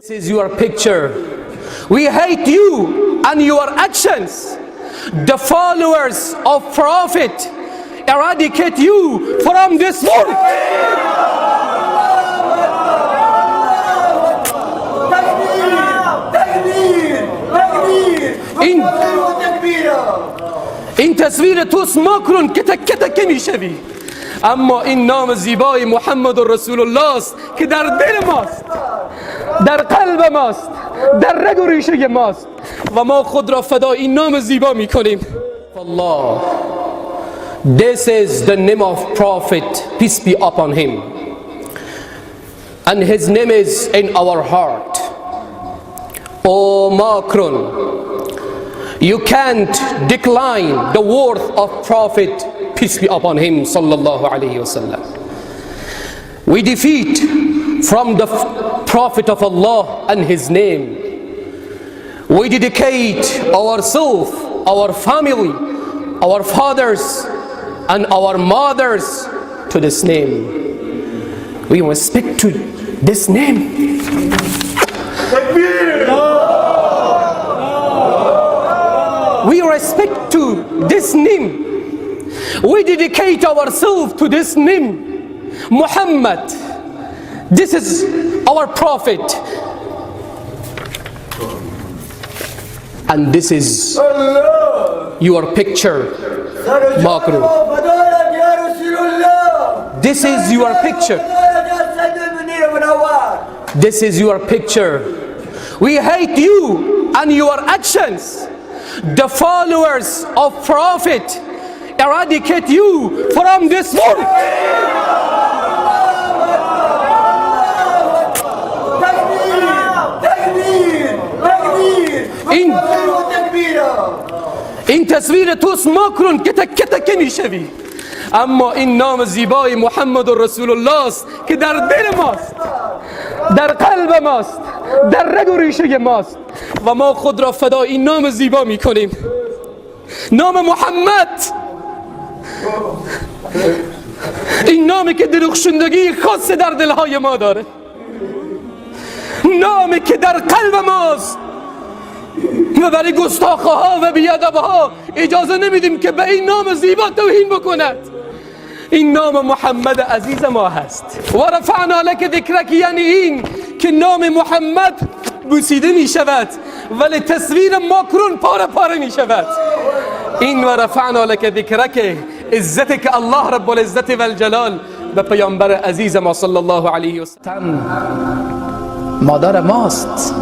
This is your picture. We hate you and your actions. The followers of Prophet eradicate you from this world. این تصویر توست ماکرون که تکه تکه میشوی، اما این نام زیبای محمد رسول الله است که در دل ماست، در قلب ماست، در رگ و ریشه ماست و ما خود را فدای این نام زیبا میکنیم. الله. This is the name of Prophet, peace be upon him, and his name is in our heart. O Macron, you can't decline the worth of Prophet, peace be upon him, sallallahu alayhi wasallam. We defeat from the Prophet of Allah and his name. We dedicate ourselves, our family, our fathers and our mothers to this name. We respect to this name. We respect to this name. We dedicate ourselves to this name, Muhammad. This is our Prophet. And this is your picture, Macron. This is your picture. This is your picture. We hate you and your actions. The followers of Prophet eradicate you from this world. این تصویر توست ماکرون که تکه تکه میشوی، اما این نام زیبای محمد رسول الله است که در دل ماست، در قلب ماست، در رگ و ریشه ماست و ما خود را فدای این نام زیبا میکنیم. نام محمد، این نامی که درخشندگی خاص در دلهای ما داره، نامی که در قلب ماست و برای گستاخها و بیادبها اجازه نمیدیم که به این نام زیبا توهین بکند. این نام محمد عزیز ما هست. و رفعنا لک ذکرک، یعنی این که نام محمد بوسیده می شود ولی تصویر ماکرون پاره پاره می شود. این و رفعنا لک ذکرک، عزت که الله رب العزت و الجلال به پیامبر عزیز ما صلی الله علیه و سلم. مادر ماست.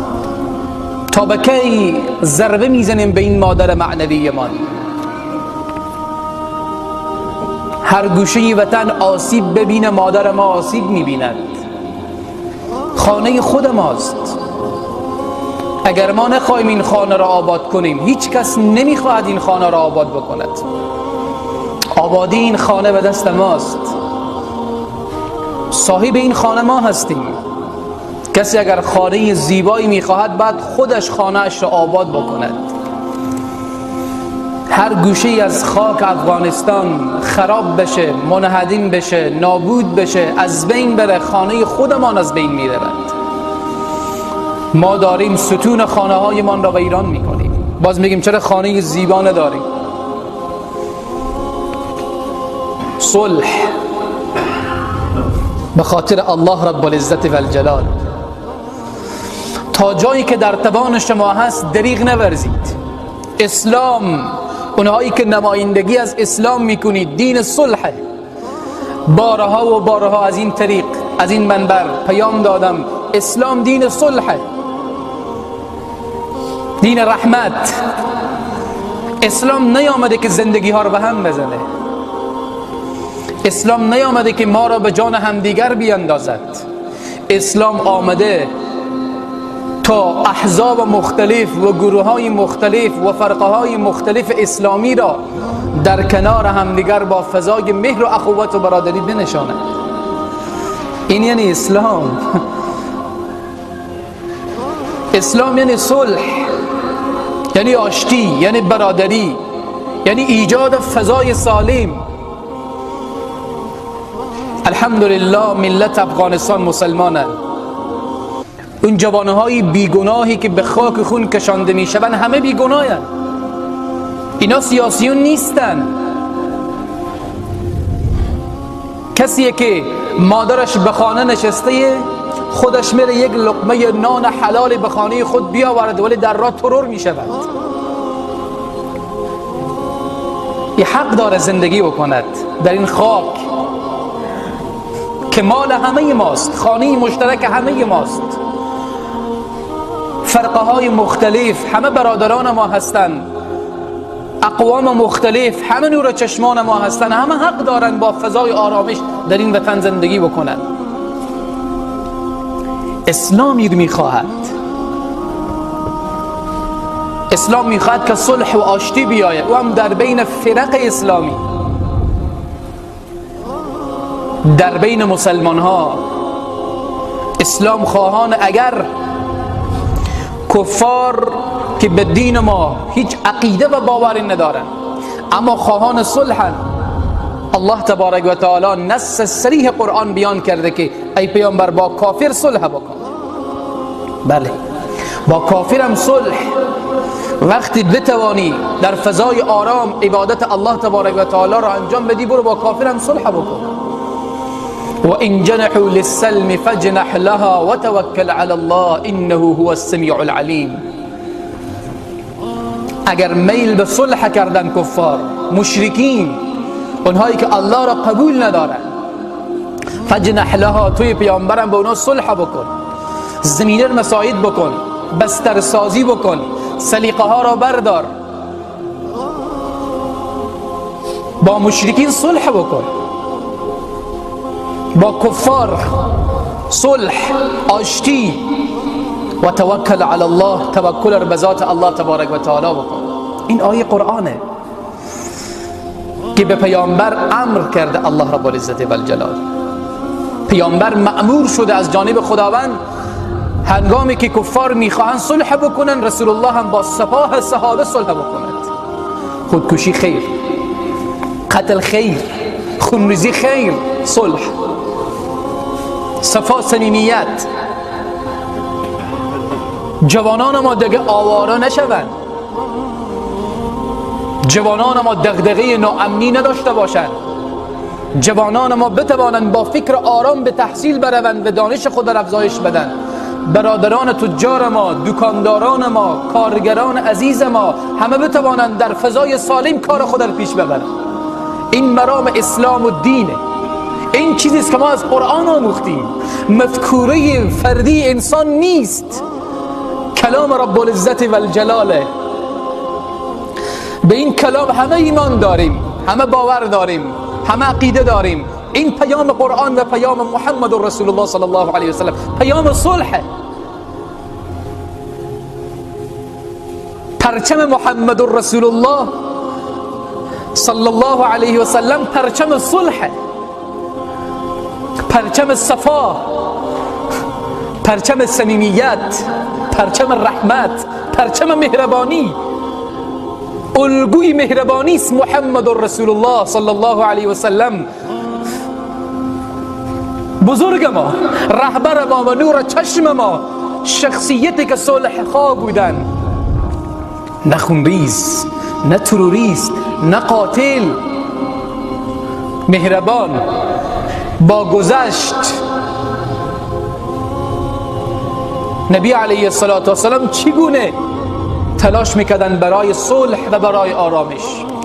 تا به کی ضربه میزنیم به این مادر معنوی ما؟ هر گوشه وطن آسیب ببینه، مادر ما آسیب میبیند. خانه خود ماست. اگر ما نخواهیم این خانه را آباد کنیم، هیچ کس نمیخواهد این خانه را آباد بکند. آبادی این خانه به دست ماست. صاحب این خانه ما هستیم. کسی اگر خانه زیبایی میخواهد، بعد خودش خانه اش را آباد بکند. هر گوشه از خاک افغانستان خراب بشه، منهدم بشه، نابود بشه، از بین بره، خانه خودمان از بین میرود. ما داریم ستون خانه هایمان را ویران میکنیم. باز میگیم چرا خانه زیبا نداریم؟ صلح به خاطر الله رب العزت و الجلال. تا جایی که در توان شما هست دریغ نورزید. اسلام، اونهایی که نمایندگی از اسلام میکنید، دین صلحه. بارها و بارها از این طریق، از این منبر پیام دادم، اسلام دین صلحه، دین رحمت. اسلام نیامده که زندگی ها رو به هم بزنه. اسلام نیامده که ما را به جان همدیگر بیاندازد. اسلام آمده تا احزاب مختلف و گروه های مختلف و فرقه های مختلف اسلامی را در کنار همدیگر با فضای مهر و اخوت و برادری بنشاند. این یعنی اسلام. اسلام یعنی صلح، یعنی آشتی، یعنی برادری، یعنی ایجاد فضای سالم. الحمدلله ملت افغانستان مسلمانند. اون جوانهای بیگناهی که به خاک خون کشانده میشوند همه بیگناهند. اینا سیاسیون نیستن. کسیه که مادرش به خانه نشسته، خودش میره یک لقمه نان حلال به خانه خود بیاورد، ولی در راه ترور میشود. یه حق داره زندگی بکند در این خاک که مال همه ماست، خانه مشترک همه ماست. فرقه های مختلف همه برادران ما هستند، اقوام مختلف همه نور چشمان ما هستند، همه حق دارند با فضای آرامش در این وطن زندگی بکنند. اسلامی میخواهد، اسلام میخواهد که صلح و آشتی بیاید، و هم در بین فرق اسلامی، در بین مسلمان ها. اسلام خواهان اگر کفار که به دین ما هیچ عقیده و باوری ندارن اما خواهان صلحن، الله تبارک و تعالی نص صریح قرآن بیان کرده که ای پیامبر با کافر صلح بکن. بله، با کافرم صلح. وقتی بتوانی در فضای آرام عبادت الله تبارک و تعالی را انجام بدی، برو با کافرم صلح بکن. و ان جنحوا للسلم فاجنح لها وتوکل علی الله انه هو السمیع العلیم. اگر میل به صلح کردن کفار، مشرکین، اونهایی که الله را قبول ندارن، فاجنح لها، توی پیامبرم به اونها صلح بکن، زمینه را مساعد بکن، بستر سازی بکن، سلیقه ها را بردار، با مشرکین صلح بکن، با کفار صلح، آشتی. و توکل علی الله، توکل به ذات الله تبارک و تعالی بکن. این آیه قرآنه که به پیامبر امر کرده الله رب العزت و الجلال. پیامبر مأمور شده از جانب خداوند هنگامی که کفار میخواهند صلح بکنن، رسول الله هم با سپاه صحابه صلح بکند. خودکشی خیر، قتل خیر، خونریزی خیر، صلح، صفا، صمیمیت. جوانان ما دیگه آواره نشوند، جوانان ما دغدغه ناامنی نداشته باشند، جوانان ما بتوانند با فکر آرام به تحصیل بروند و دانش خود را افزایش بدن. برادران تجار ما، دکانداران ما، کارگران عزیز ما، همه بتوانند در فضای سالم کار خود را پیش ببرند. این مرام اسلام و دینه. این چیزی است که ما از قرآن آموختیم. مفکوره فردی انسان نیست، کلام رب العزت و الجلاله. به این کلام همه ایمان داریم، همه باور داریم، همه عقیده داریم. این پیام قرآن و پیام محمد رسول الله صلی الله علیه وسلم پیام صلح. پرچم محمد رسول الله صلی الله علیه وسلم پرچم صلح، پرچم صفا، پرچم صمیمیت، پرچم رحمت، پرچم مهربانی. الگوی مهربانی است محمد رسول الله صلی الله علیه وسلم. بزرگ ما، رهبر ما و نور چشم ما، شخصیتی که صلح خواه بودن، نه خونریز، نه تروریست، نه قاتل، مهربان. با گذشت نبی علیه الصلاة والسلام چگونه تلاش میکردن برای صلح و برای آرامش.